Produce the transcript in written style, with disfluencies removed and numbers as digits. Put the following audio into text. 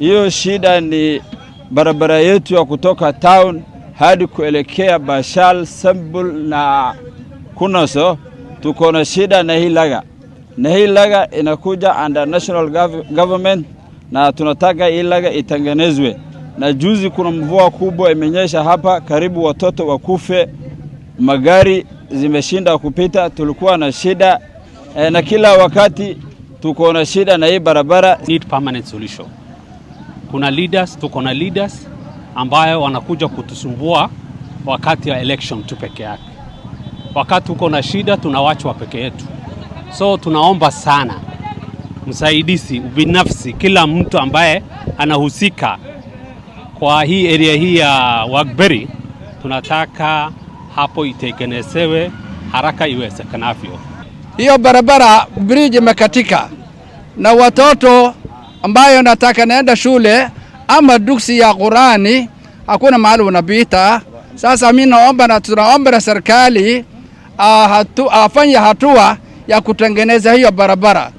Hiyo shida ni barabara yetu ya kutoka town hadi kuelekea Bashal, Sambul na Kunaso. Tuko na shida na hii laga, na hii laga inakuja under national government, na tunataka hii laga itengenezwe. Na juzi kuna mvua kubwa imenyesha hapa, karibu watoto wakufe, magari zimeshinda kupita. Tulikuwa na shida na kila wakati tuko na shida na hii barabara. Need permanent solution. Kuna leaders, tuko na leaders ambayo wanakuja kutusumbua wakati wa election tu peke yake. Wakati uko na shida tunawachwa peke yetu. So tunaomba sana msaidizi ubinafsi, kila mtu ambaye anahusika kwa hii area hii ya Wagberi, tunataka hapo itengenezewe haraka iwezekanavyo. Hiyo barabara bridge imekatika na watoto ambayo nataka naenda shule ama dugsi ya Qurani hakuna mahali unapita. Sasa mimi naomba na tunaomba na serikali afanye hatua ya kutengeneza hiyo barabara.